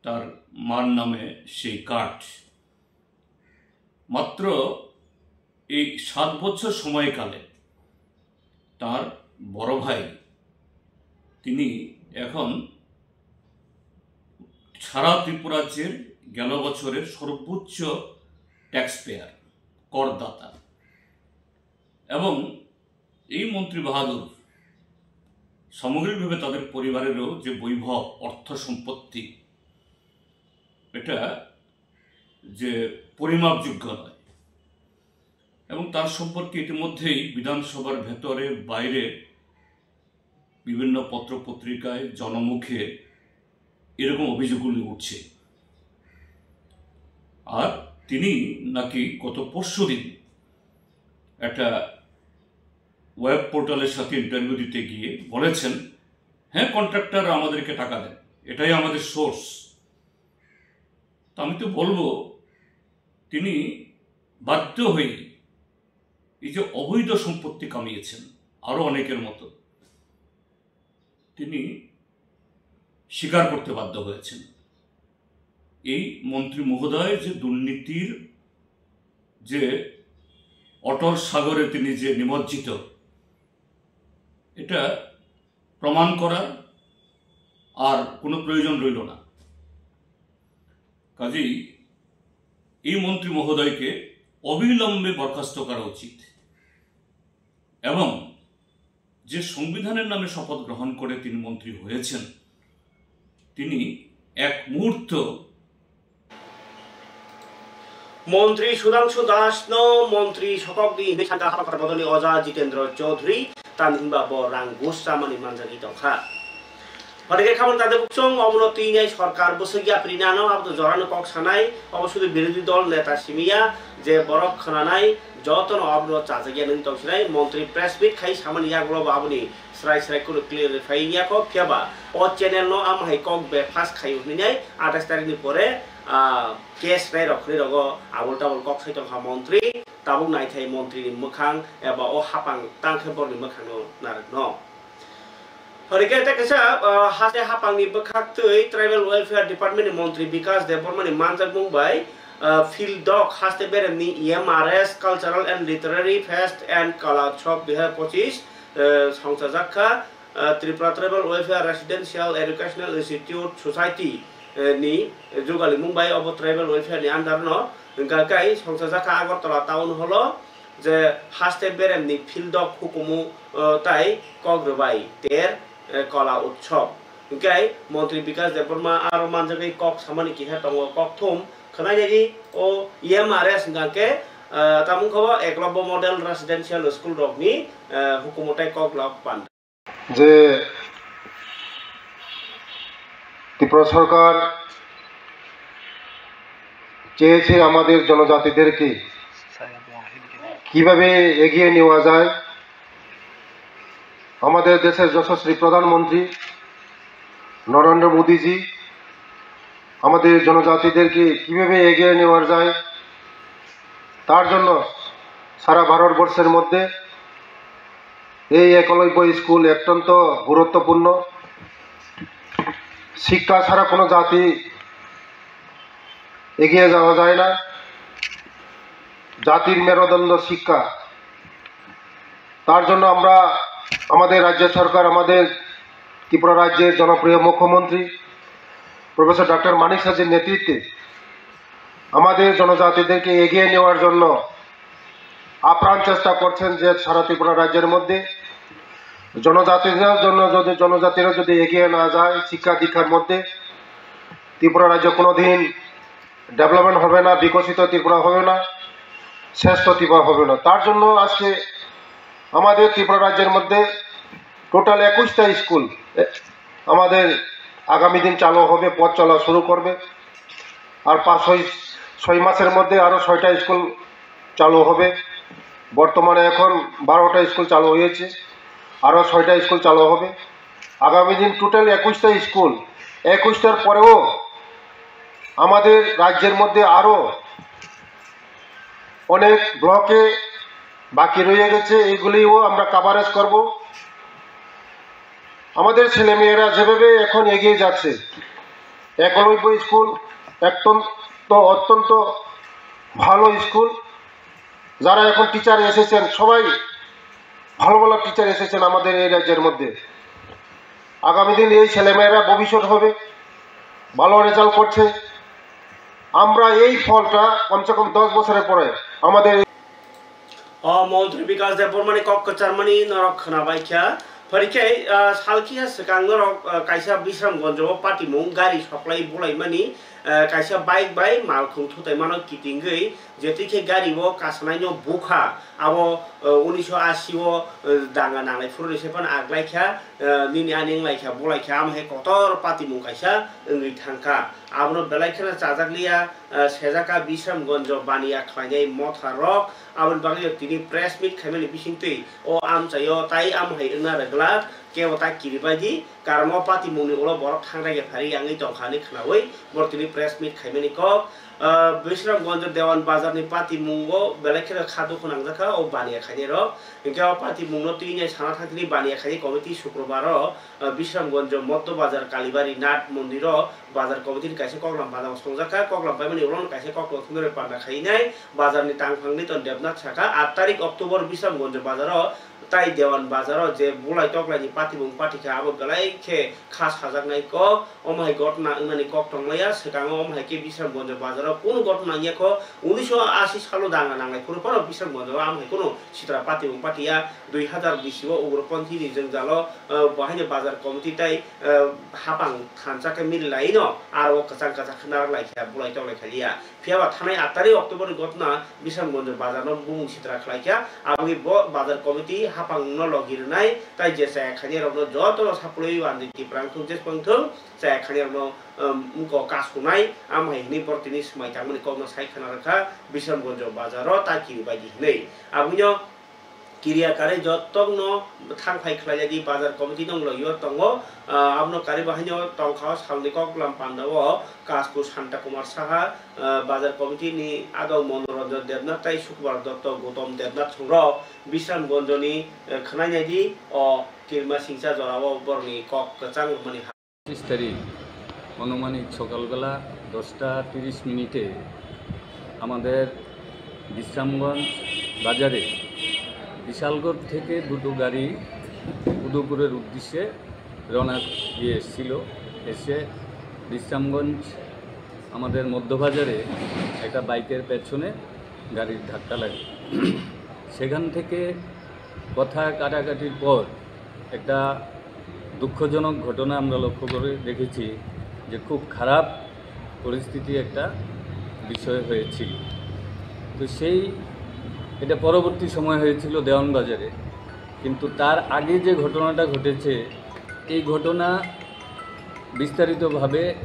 তার মার নামে সেই কার্ড। মাত্র এই সাত বছর সময়কালে তার বড় ভাই, তিনি এখন সারা ত্রিপুরাজ্যের গেল বছরের সর্বোচ্চ ট্যাক্স পেয়ার, করদাতা। এবং এই মন্ত্রী বাহাদুর সামগ্রিকভাবে তাদের পরিবারেরও যে বৈভব, অর্থ সম্পত্তি, এটা যে পরিমাপযোগ্য নয়। এবং তার সম্পর্কে ইতিমধ্যেই বিধানসভার ভেতরে বাইরে বিভিন্ন পত্র পত্রিকায় জনমুখে এরকম অভিযোগগুলি উঠছে। আর তিনি নাকি গত পরশুদিন একটা ওয়েব পোর্টালের সাথে ইন্টারভিউ দিতে গিয়ে বলেছেন, "হ্যাঁ, কন্ট্রাক্টররা আমাদেরকে টাকা দেন, এটাই আমাদের সোর্স।" তো আমি তো বলবো, তিনি বাধ্য হয়ে এই যে অবৈধ সম্পত্তি কামিয়েছেন, আরও অনেকের মতো, তিনি স্বীকার করতে বাধ্য হয়েছেন। এই মন্ত্রী মহোদয় যে দুর্নীতির যে অটল সাগরে তিনি যে নিমজ্জিত, এটা প্রমাণ করার আর কোনো প্রয়োজন রইল না। কাজেই এই মন্ত্রী মহোদয়কে অবিলম্বে বরখাস্ত করা উচিত এবং যে সংবিধানের নামে শপথ গ্রহণ করে তিনি মন্ত্রী হয়েছেন, তিনি এক মুহূর্ত মন্ত্রী সুধাংশু দাসno মন্ত্রী sokokdi hinwi sakha haphang bodolni oja Jitendra Chaudhary, tamni hwnba bo rang ghus chamani manjagwi tongkha. Phaikhe khamani tade buksong obono twi nai sorkar bwswk yapri nano, abo jorano kok sanai, obo sudu birodhi dol neta simiya, je borok khwnanai jotono obono chajakya nini tongsinai, montri press meet khai samani yagulo bo aboni srai srai kunu clarify yako, phiyaba o channel no am hai kok be pass khaio hinwi nai atais tarikni pore, ah, case nai rok khwnwi rogo abul tabul kok sai tongkha montri, tabuk naithai montri ni mwkhang eba o hapang tangkhe borni mwkhang no narwkno. Horike tei kaisa, ah, haste hapangni bwkhaktwi Tribal Welfare Department ni montri Bikas Debbarma ni manjakmung bai, ah, Phil Dok haste beremni E M R S Cultural and Literary Fest and Kala Utsav dui hazar pochis, ah, songchajakha, ah, Tripura Tribal Welfare Residential Educational Institute Society, ah, ni jugalimung bai obo Tribal Welfare ni under no hwnkha kai songchajakha Agartala Town Hall o. Je haste beremni Phil Dok hukumu, eh, tai kok rwbai ter, eh, Kala Utsav. Hwnkhe montri Bikas Debbarma aro manjagwi kok samani kisa tongo kokthum khwnai nai di o E M R S hwnkha khe, eh, tamo wngkha bo Eklavya Model Residential School rokni, eh, hukumu tai kok lok panda. যে ত্রিপুরা সরকার চেয়েছে আমাদের জনজাতিদেরকে কিভাবে এগিয়ে নেওয়া যায়। আমাদের দেশের যশস্বী প্রধানমন্ত্রী নরেন্দ্র মোদীজি আমাদের জনজাতিদেরকে কিভাবে এগিয়ে নেওয়া যায়, তার জন্য সারা ভারতবর্ষের মধ্যে এই একলব্য স্কুল অত্যন্ত গুরুত্বপূর্ণ। শিক্ষা ছাড়া কোনো জাতি এগিয়ে যাওয়া যায় না। জাতির মেরুদণ্ড শিক্ষা। তার জন্য আমরা, আমাদের রাজ্য সরকার, আমাদের ত্রিপুরা রাজ্যের জনপ্রিয় মুখ্যমন্ত্রী প্রফেসর ডক্টর মানিক সাহাজির নেতৃত্বে আমাদের জনজাতিদেরকে এগিয়ে নেওয়ার জন্য আপ্রাণ চেষ্টা করছেন যে সারা ত্রিপুরা রাজ্যের মধ্যে জনজাতিদের জন্য যদি, জনজাতিরা যদি এগিয়ে না যায় শিক্ষা দীক্ষার মধ্যে, ত্রিপুরা রাজ্য কোনোদিন ডেভেলপমেন্ট হবে না, বিকশিত ত্রিপুরা হবে না, শ্রেষ্ঠ ত্রিপুরা হবে না। তার জন্য আজকে আমাদের ত্রিপুরা রাজ্যের মধ্যে টোটাল একুশটা স্কুল, এ, আমাদের আগামী দিন চালু হবে, পথ চলা শুরু করবে। আর পাঁচ, ছয়, ছয় মাসের মধ্যে আরও ছয়টা স্কুল চালু হবে। বর্তমানে এখন বারোটা স্কুল চালু হয়েছে, আরও ছয়টা স্কুল চালু হবে। আগামী দিন টোটাল একুশটা স্কুল, একুশটার পরেও আমাদের রাজ্যের মধ্যে আরও অনেক ব্লকে বাকি রয়ে গেছে, এইগুলিও আমরা কাভারেজ করব। আমাদের ছেলেমেয়েরা যেভাবে এখন এগিয়ে যাচ্ছে, একলব্য স্কুল অত্যন্ত, অত্যন্ত ভালো স্কুল। যারা এখন টিচার এসেছেন, সবাই ভালো ভালো টিচার এসেছেন আমাদের এই রাজ্যের মধ্যে। আগামী দিন এই ছেলেমেয়েরা ভবিষ্যৎ হবে, ভালো রেজাল্ট করছে। আমরা এই ফলটা কমসে কম দশ বছরের পরে আমাদের এই O montri Bikas Debbarmani kok kwcharmani norok khwnabaikha. Phorikhe, ah, salkhiya swkang norok, ah, kaisa Bisramgonjo o patimung gari soklai bulaimani, ah, kaisa bike bai malkhung thutaimano kitingwi, jetwi khe gari o kasanaino bukha, abo, ah, unisho asi o, ah, danga nanglai phuruni se phano aglaikha, ah, nini ani wnglaikha, bulaikha, amo hai kotor patimung kaisa wngwi thangkha. Abono belai kheno chajakliya, ah, sejaka Bisramgonjo baniya khlainai motha rok, aboni bagwi tini press meet khaimani bisingtwi o amchaio tai amo hai wngna rwglak, kebo ta kiribaidi, karon o patimungni ulo borok thangrai khe phari yangwi tongkha hinwi khwnaui borok tini press meet khaimani kok. Ah, Bisramgonjo Dewan Bazar ni patimungo belai kheno kha dukhu nangjakha o baniya khainai rok, hinkhe o patimungno twi nai sana thangtini baniya khainai committee Sukrobar o, ah, Bisramgonjo Moddo Bazar Kalibari Nath Mondir o Bazar committee ni kaisa koklam panda bo songjakha, koklam paimani ulo no kaisa koklam thumnai rok panda khainai, bazar ni tangphang Niton Debnath sakha, aat tarik October Bisramgonjo bazar o tai Dewan bazar o je bulai toklai ni patimung patikha abo belai khe kha sajaknai kok, omo hai gotna wngnani kok tongmaya, swkango omo hai khe Bisramgonjo bazar Kunu gotna wngya kho, unisho asi salo danga nanglai phuru phano Bisramganjo o amhai kunu sitra pati wng patiya, dui hazar bisi o ugroponthi ni jwngjalo, eh, bo haino bazar committee tei, eh, hapang thansa khe mili laino aro kwchang kwchak khe narak lai kha, bulai tok lai kha liya. Phiya ba thanai aat tarikh October ni gotna Bisramganjo bazar no bumung sitra khlai kha, aboni bo bazar committee hapang no logi rwnai, tai je chaya khainai rok no joto no sapului wandi Tiprang thung jes pang thung, chaya khainai rok no, um, wngkok kas kunai, amhai hinwi borok tini swmai tangmani kokno sai khna rwkha, Bisramganjo bazaro ta kiri bai di hinwi. Aboni kiriya karwi jotok no thang phai khlai di bazar committee nong logi o tongo, ah, abono karwi bo haino tongkha o salni koklam panda o Kasku Santa Kumar Saha, ah, bazar committee ni adong Monoranjan Debnath tai Sukumar Dotto, Gautam Debnath songrok Bisramganjo ni, eh, khwnai nai di o kirima singcha jora o borok ni kok kwchang mani. পঁচিশ তারিখ আনুমানিক সকালবেলা দশটা তিরিশ মিনিটে আমাদের বিশ্রামগঞ্জ বাজারে বিশালগড় থেকে দুটো গাড়ি উদয়পুরের উদ্দেশ্যে রওনা দিয়ে এসেছিল। এসে বিশ্রামগঞ্জ আমাদের মধ্যবাজারে একটা বাইকের পেছনে গাড়ির ধাক্কা লাগে। সেখান থেকে কথা কাটাকাটির পর একটা দুঃখজনক ঘটনা আমরা লক্ষ্য করে দেখেছি যে খুব খারাপ পরিস্থিতি একটা বিষয় হয়েছিল। তো সেই, এটা পরবর্তী সময় হয়েছিল দেওয়ানবাজারে, কিন্তু তার আগে যে ঘটনাটা ঘটেছে, এই ঘটনা বিস্তারিতভাবে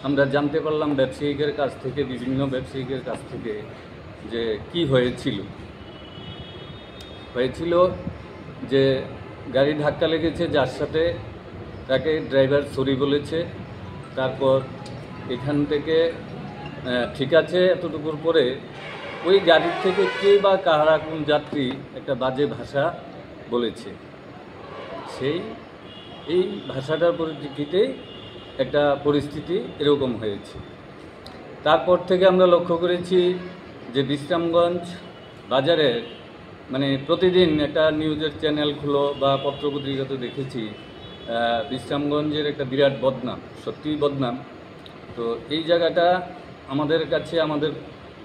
আমরা জানতে পারলাম ব্যবসায়িকের কাছ থেকে, বিভিন্ন ব্যবসায়িকের কাছ থেকে যে কি হয়েছিল। হয়েছিল যে গাড়ি ধাক্কা লেগেছে, যার সাথে তাকে ড্রাইভার সরি বলেছে। তারপর এখান থেকে, আহ, ঠিক আছে, এতটুকুর পরে ওই গাড়ির থেকে কে বা কারা কোন যাত্রী একটা বাজে ভাষা বলেছে। সেই, এই ভাষাটার পরিপ্রেক্ষিতেই একটা পরিস্থিতি এরকম হয়েছে। তারপর থেকে আমরা লক্ষ্য করেছি যে বিশ্রামগঞ্জ বাজারের, মানে, প্রতিদিন একটা নিউজের চ্যানেল খুলো বা পত্র পত্রিকাতে দেখেছি, আহ, বিশ্রামগঞ্জের একটা বিরাট বদনাম, সত্যিই বদনাম। তো এই জায়গাটা আমাদের কাছে, আমাদের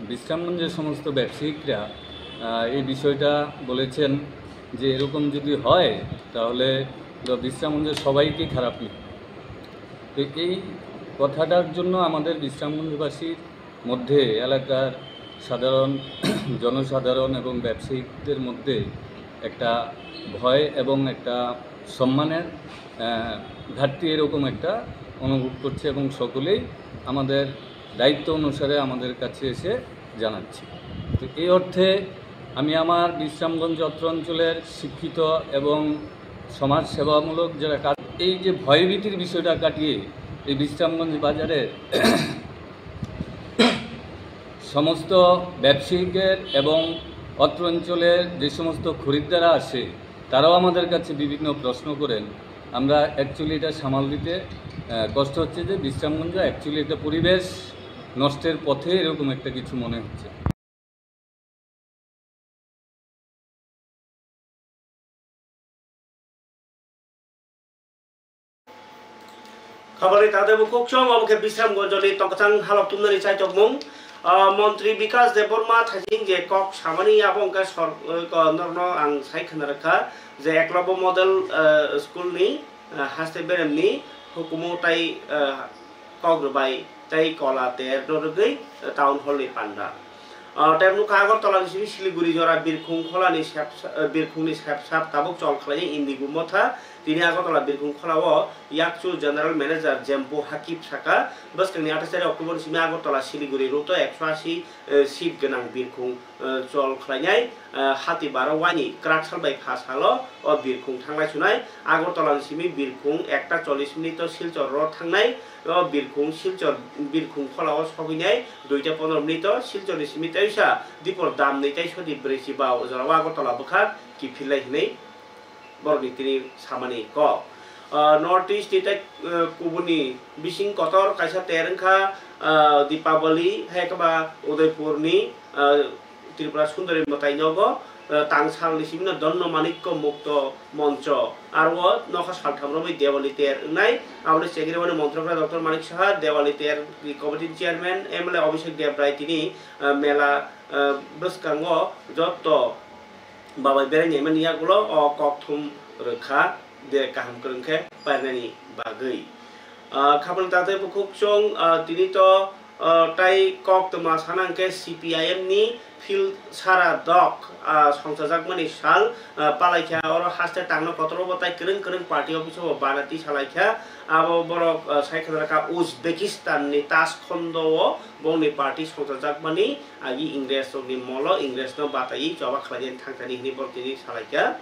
বিশ্রামগঞ্জের সমস্ত ব্যবসায়িকরা, আহ, এই বিষয়টা বলেছেন যে এরকম যদি হয়, তাহলে তো বিশ্রামগঞ্জের সবাইকে খারাপ লাগে। তো এই কথাটার জন্য আমাদের বিশ্রামগঞ্জবাসীর মধ্যে, এলাকার সাধারণ জনসাধারণ এবং ব্যবসায়িকদের মধ্যে একটা ভয় এবং একটা সম্মানের, আহ, ঘাটতি এরকম একটা অনুভব করছে এবং সকলেই আমাদের দায়িত্ব অনুসারে আমাদের কাছে এসে জানাচ্ছে। তো এই অর্থে আমি আমার বিশ্রামগঞ্জ অত্র অঞ্চলের শিক্ষিত এবং সমাজ সেবামূলক যারা কাজ, এই যে ভয়ভীতির বিষয়টা কাটিয়ে এই বিশ্রামগঞ্জ বাজারের সমস্ত ব্যবসায়িকের এবং অত্র অঞ্চলের যে সমস্ত খরিদ্দাররা আসে, তারাও আমাদের কাছে বিভিন্ন প্রশ্ন করেন। আমরা actually এটা সামাল দিতে, আহ, কষ্ট হচ্ছে যে বিশ্রামগঞ্জ actually একটা পরিবেশ নষ্টের পথে এরকম একটা কিছু মনে হচ্ছে। Khabari tade bo kok chom abo khe Bisramganjoni tongkachang halok tumnani chaitokmung. Ah, Montri Bikas Debbarma thajing je kok samani abo wngkha sor-, eh, ko-, norno ang sai khna rwkha je Eklavya Model, eh, School ni, eh, haste beremni hukumu tai, eh, kok rwbai tei kola ter no rwgwi town hall ni panda. Ah, tei nukha Agartala ni simi Siliguri jora birkhung kholani sep-, eh, birkhungni sep sap tabuk chol khlainai Indigo motha. Tini Agartala birkhung kholao yakchu General Manager Jempu Hakib saka, bwskangni athais tarik October ni simi Agartala Siliguri route o ekso asi, eh, seat gwnang birkhung, eh, chol khlainai, eh, hati bara waini kwrak sal bai pha salo o birkhung thanglai sunai. Agartala ni simi birkhung ekta chollish minute o Silchar road thangnai. O birkhung Silchar birkhung kholao sogwinai duita pondro minute o Silchar ni simi teisa dipor damni tei sodi brwichi ba o jorao Agartala bwkha kiphillai hinwi borokni tini samani kok. Ah, North East ni tei, eh, kubuni bising kotor kaisa ter wngkha, ah, Dipabali, hai khe ba Udaipur ni, ah, Tripura Sundari mwtai nogo, eh, tang salni simi no Donno Manikko Mukto Moncho, aro o nokha saltham romwi Dewali Ter wngnai. Aboni chengri mani Montrokra Doctor Manik Saha, Dewali Ter ni committee chairman M L A Abhishek Debrai tini, eh, mela, eh, bwskango jotto babai berai naimani yagulo o kokthum rwkha, de kaham kwrwng khe parinani bagwi. Ah, khapang taktwi bukhuk chwng, ah, tini to, ah, tai koktwma sana hwnkhe C P I M ni field sara dok, ah, songchajakmani sal, ah, palaikha oro haste tangno kotor bo tai kwrwng kwrwng party office o bo bana twi salaikha. Abo borok, ah, sai khwlai kha Uzbekistan ni Tashkhondo o bongni party songchajakmani agi Ingres rokni molo Ingres no bataiwi choba khlaiwi thangthani hwnwi borok tini salaikha.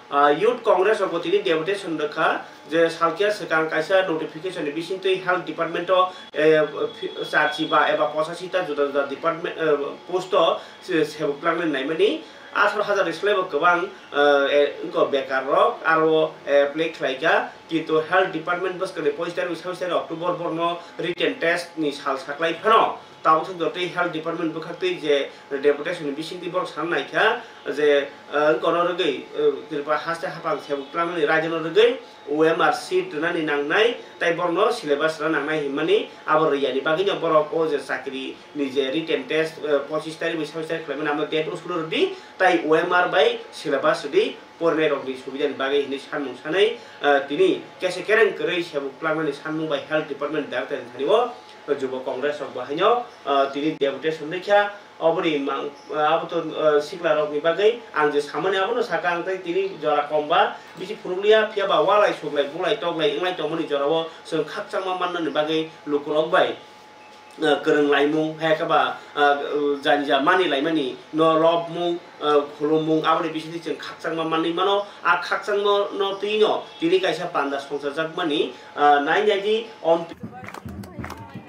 Ah, Youth Congress rokbo tini deputation rwkha je salkhe swkang kaisa notification ni bisingtwi health department o, eh, phi-, charchi ba eba pochashi ta juda juda department, eh, post o se-, sebuk langnai naimani atharo hajar ni slaibo kwbang, eh, eh, wngkha bekar rok aro, eh, apply khlaikha, kintu health department bwskangni poichis tarik bai sabis tarik October borno written test ni sal saklai phano. Tabuk thwng twi health department bwkhaktwi je deputation ni bisingtwi borok sana naikha je, eh, kono rwgwi, eh, Tripura haste haphang sebuk twlangmani raijano rwgwi O M R seat rwnani nangnai tei borokno syllabus rwna nangnai hinmani abo rwyani bagwino borok o je chakri ni je written test, eh, pochis tarik bai sabis tarik khlaimani amo date usulo rwdi tei O M R bai syllabus rwdi. Porinai rokni subidani bagwi hinwi sanmung sanwi, ah, tini kese kereng kwrwi sebuk twlangmani sanmung bai Health Department Director ni thani o, ah, Jubo Congress rok bo haino, ah, tini deputation rikha. Oboni mang, ah, abo to, ah, sikla rokni bagwi ang je samani abono saka ang tei tini jora komba bisi phunukliya phiya ba walai suklai bulai toklai wnglai tongmani jorao chwng khakchangma mannani bagwi lukurok bai ah, kwrwng laimung, hai khe ba, ah, jani ja mani laimani no lobmung, ah, khulummung, aboni bisingtwi chwng khakchangma manwi mano. A khakchangma no twi no tini kaisa panda songchajakmani, ah, nai nai di om-,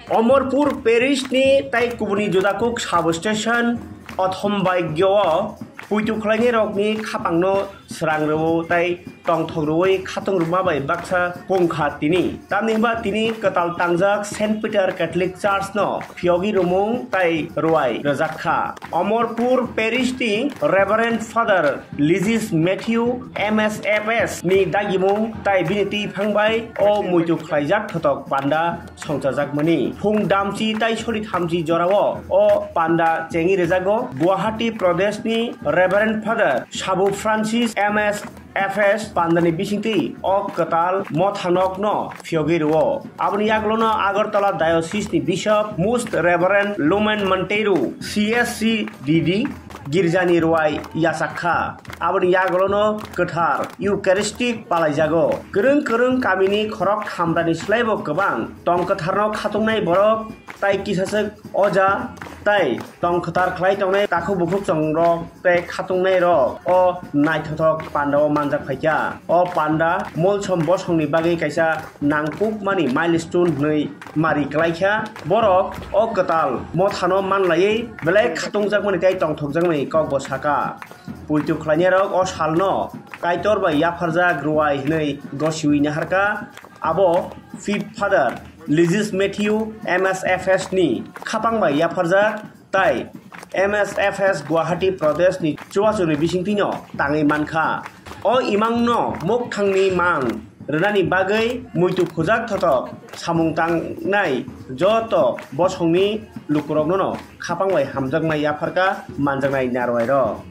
Omorpur Parish ni tai kubuni Judakuk sub station Othom Bhaigyo o puitu khlainai rokni khapang no srang rwo tai tongthok rwui khatung rwma bai baksa kung kha tini. Tamni hwnba tini kwtal tangjak Saint Peter Catholic Church no phiyogwi rwmung tai rwai rwjak kha. Omorpur Parish ni Reverend Father Lizis Matthew M S F S ni dagimung tai bini twi phang bai o muitu khlaijak thotok panda songchajakmani. Phung damchi tai sori thamchi jorao o panda chengwi rwjago. Guwahati Pradeshni Reverend Father Sabu Francis M S F S pandani bisingtwi o kwtal mothanokno phiyogwi rwo. Aboni yagulono Agartala Diocese ni Bishop Most Reverend Lumen Monteiro C S C D D girjani rwai yachak kha. Aboni yagulono kwthar Eucharistic palaijago. Kwrwng kwrwng kamini khorok thamrani slaibo kwbang tong kwtharno khatungnaini borok tai kisaswk oja tai tong kwthar khlai tongnai takhuk bukhuk chongrok tei khatungnairok o naithothok pandao manjak phaikha. O panda Molsom bosongni bagwi kaisa nangkukmani milestone hwnwi mari klaikha. Borok o kwtal mothano manlaiwi belai khatungjakmani tei tongthokjakmani kokbo saka. Puitu khlainairok o salno Kaitor bai yapharjak rwai hwnwi gosiwi naharkha. Abo Fifth Father Lizis Matthew M S F S ni khapang bai yapharjak tai M S F S Guwahati Pradeshni chuachukni bisingtwino tangwi mankha. O imangno mokthangni mang rwnani bagwi muitu khujak thotok samung tangnai joto bosongni lukuroknono khapang bai hamjaknai yapharkha manjaknai narwai rok.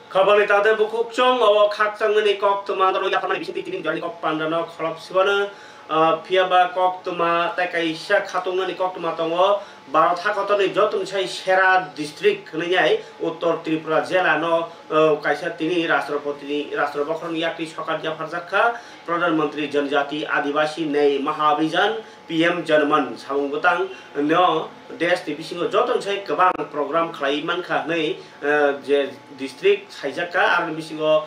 Khobani tade bukhuk chwng o khakchangmani koktwma tamo yapharmani bisingtwi tini jorani kok pandano kholop sibano, ah, phiya ba koktwma tei kaisa khatungmani koktwma tongo. Bharat hakotorni joto ni sai sera district hwnwi nai Uttor Tripura jela no, ah, kaisa tini Rashtrapati ni, Rashtra bokhorokni yakri sokat yapharjak kha Pradhan Mantri Janjati Adivasi Nyay Mahabhijan P M Janman samung bwtang no desh ni bisingo joto ni sai kwbang program khlai mankha hwnwi, eh, je district saijak kha, aroni bisingo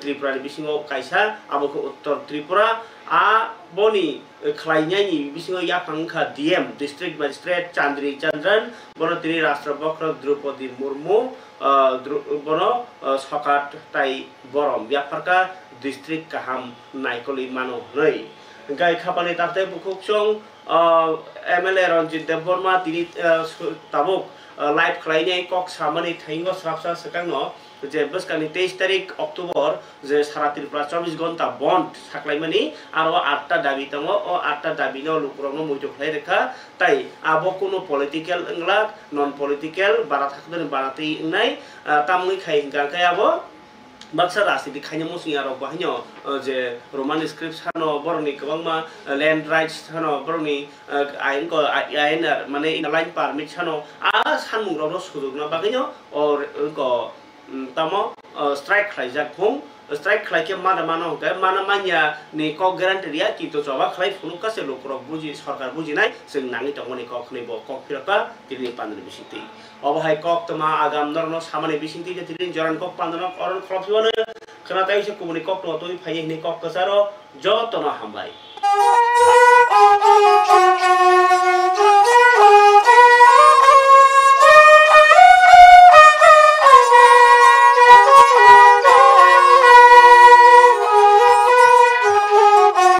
Tripura ni bisingo kaisa, abo khe Uttor Tripura. A boni khlainani bisingo yaphang wngkha D M, District Magistrate Chandri Chandran, bono tini Rashtra Bokhorok Droupadi Murmu, ah, Dru-, bono, ah, sokat tai borom yapharkha, district kaham naikolwi mano hwnwi. Hwnkhe khapani taktei bukhuk chwng, ah, M L A Ranjit Debbarma tini, ah, su-, tabuk, ah, live khlainai kok samani thaingo swrapsa swkangno je bwskangni teis tarik October je sara Tripura chobbish ghonta bond saklaimani, aro atta dabi tongo, o atta dabino lukurokno muitu khlai rwkha, tai abo kunu political wnglak, non political, bara thakdani bara twi wngnai, ah, tamni khai hwnkha khe abo baksa rajniti khaina muchungya rok bo haino, ah, je Roman script sano borokni kwbangma, ah, land rights sano borokni, ah, ain ko, ah, ain, ah, mane inner line permit sano a sanmung rokno sujukna bagwino o, o, mm, tamo, ah, strike khlaijak phung, strike khlai khe mana mano hwnkhe mana manya ni kok guarantee riya, kintu choba khlai phunuk kase lukurok buji, sorkar bujinai, chwng nangwi tongmani kok hwnwi bo kok phirokha tini pandani bisingtwi. Obo hai kok toma agam norokno samani bisingtwi je tini joran kok pandano koron khorok phibano khwna tai se kubuni kok no twi phai hwnwi kok kwcharo jotono hambai.